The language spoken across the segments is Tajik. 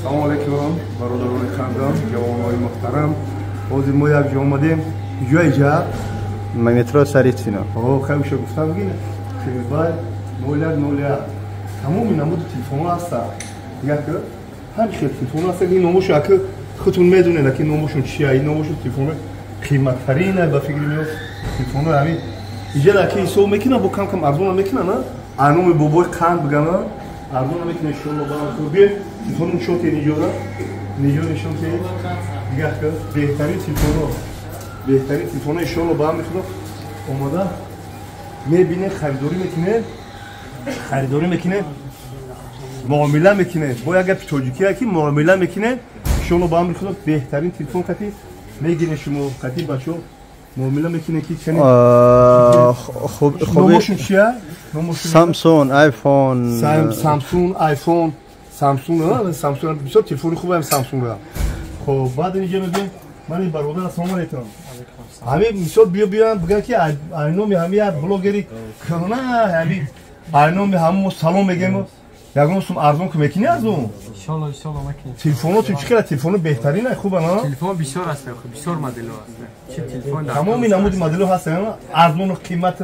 Салом алейкум, бародарони хандон, ҷавонони муҳтарам. Ҳозир мо як ҷо омадем. Куҷо иҷа? Метро Царицыно. О, хай уша гуфтам ки Филибай 0101. Тамоми намуди телефонҳо ҳаста. Як ҳар хел телефон ҳаста, ин номошо ака худтон медонед, ки номошон чия, ин номошон телефонҳои қиматтарин ба фикри меояд. Телефонҳои ҳамин иҷа ки ҳисоб мекунад, бо кам кам арзона мекунад, на? Аноми бобои қанд бигана, арзона мекунад иншоалло ба биё телефон нишон тед иҷора. Ниҷо нишон тед. Дигар беҳтарин телефонҳо. Беҳтарин телефонҳо иншоалло ба ҳам мехудо омада мебинед, харидорӣ мекунед, харидорӣ мекунед, муомила мекунед. Бо як гапи тоҷикия ки муомила мекунед, иншоалло ба амри худо беҳтарин телефон қати мегиред шумо, қати бачаҳо муомила мекунед ки чани номошон чия? Samsung, iPhone, Samsung, iPhone, Samsung, Samsung бисёр телефони хуб ҳам Samsung. Хоб, баъд инҷа мебинем ман ин бародар, ассалому алайкум. Ҳамин мисол биё биён бигӯянд ки айноми ҳамин як блогери кӯҳна, ҳамин айноми ҳамон салом мегӯем, ягон сум арзон ки мекунӣ аз он? Иншоалло, иншоалло мекунем. Телефонотон чӣ қадар телефоно беҳтарин хуба, на? Телефон бисёр аст, бисёр моделҳо аст. Чи телефон тамоми намуди моделҳо ҳаст, арзону қимат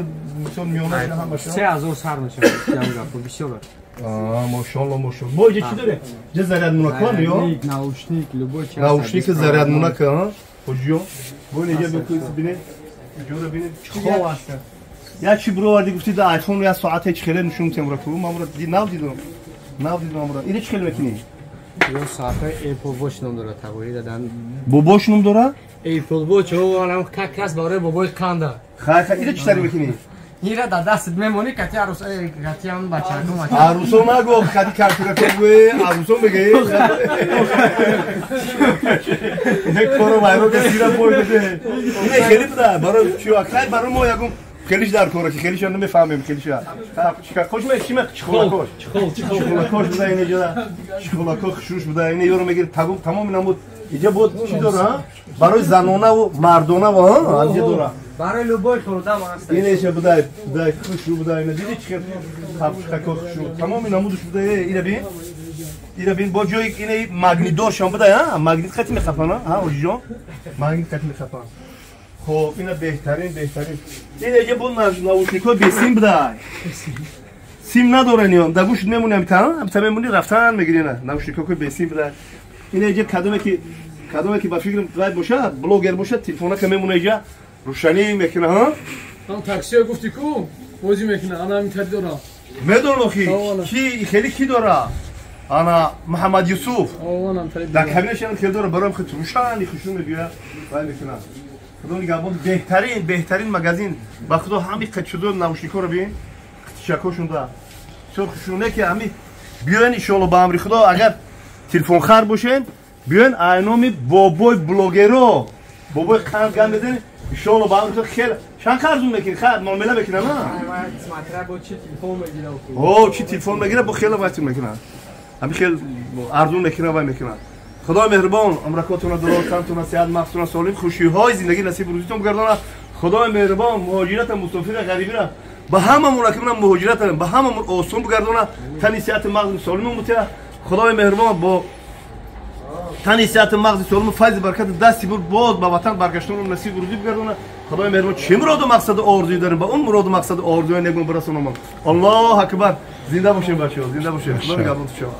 мисол миёна ҳамаша. 3000 сар мешавад, бисёр аст. Мошоалло, мошоалло. Мо иҷа чӣ дорем? Иҷа зарядмунака ё? Наушник, любой чиз. Наушник, зарядмунака, а? Хоҷиё. Бо иҷа бикунед, бинед. Иҷора бинед. Чӣ аст? Я чӣ бироварди гуфти да iPhone я соате чӣ хеле нишон тем ра ку? Ман нав дидам. Нав дидам ра. Ина чӣ хеле мекунӣ? Ё соатҳои Apple Watch ном дорад, тағйир дадан. Бобош ном дора? Apple Watch, о, анам как раз барои бобои қанда. Хай, хай, ина чӣ тари мекунӣ? Ира да дастат мемонӣ, кати арус, кати ҳам бачаку мача. Арусо нагу, кати компютер гӯе, арусо мегӯе. Ина коро вайро ка сира пой бده. Ина хеле буда, барои чӣ хай барои мо ягон хелиш дар кора ки хелиш намефаҳмем хелиша. Хош ме чӣ ме чхолакош. Чхолакош буда ина ҷода. Чхолакош хушруш буда ина ёро мегир тамоми намуд. Иҷа буд чӣ дора? Барои занонаву мардонаву, ҳа? Инҷа дора. Барои любой хӯрдам аст. Ина буда, буда хушру буда ина диди чӣ хел қапшако хушру. Тамоми намудш буда ина бин. Ина бин бо ҷои ина магнитдоршам буда, ҳа? Магнит қати мехапана, ҳа, оҷиҷон? Магнит қати мехапана. Хоб, ина беҳтарин, беҳтарин. Ина иҷа бу наушникҳои бесим буда. Сим надоран ё, дар гӯшт мемонӣ ҳамита, ҳамита мемонӣ рафтан мегирӣ ина. Наушникҳои бесим буда. Ина иҷа кадоме ки ба фикрам вай бошад, блогер бошад, телефонака мемона иҷа рӯшанӣ мекуна, ҳа? Ҳам таксиё гуфти ку, бозӣ мекуна, ана ҳамин тари дорам. Медонам ки, ки хеле ки дора? Ана Муҳаммад Юсуф. Дар кабинашам хеле дора, бароям хеле рӯшани хушрӯ мегӯяд, вай мекуна. Худо нигаҳбон, беҳтарин, беҳтарин магазин. Ба худо ҳами қачудо наушникҳоро бин, қитичакҳошон да. Бисёр хушрӯ не ки ҳами биёен иншоалло ба амри худо, агар телефонхар бошен, биёен айноми бобои блогеро, бобои қанд гам мезанед, иншоалло ба амри худо хеле чанд арзон мекунед, хай муомила мекунад, на? Смотря бо чӣ телефон мегирад. О, чӣ телефон мегирад, бо хеле вайтон мекунад. Ҳами хел арзон мекунад, вай мекунад. Худои меҳрубон умракотона дурор, тантона сиҳат, мағзтона солим, хушиҳои зиндагӣ насиб рӯзитон бигардонад. Худои меҳрубон муҳоҷирата, мусофира, ғарибира ба ҳамамон акимна муҳоҷирата ба ҳамамон осон бигардонад, тани сиҳати мағзи солимон бутия. Худои меҳрубон бо тани сиҳати мағзи солиму файзи баракати дасти бур боз ба ватан баргаштанон насиб рӯзӣ бигардонад. Худои меҳрубон чӣ муроду мақсаду орзуе дорем, ба он муроду мақсаду орзуе негун бирасонамон. Аллоҳ акбар. Зинда бошем бачаҳо, зинда бошем. Худо нигаҳбонтон шавад.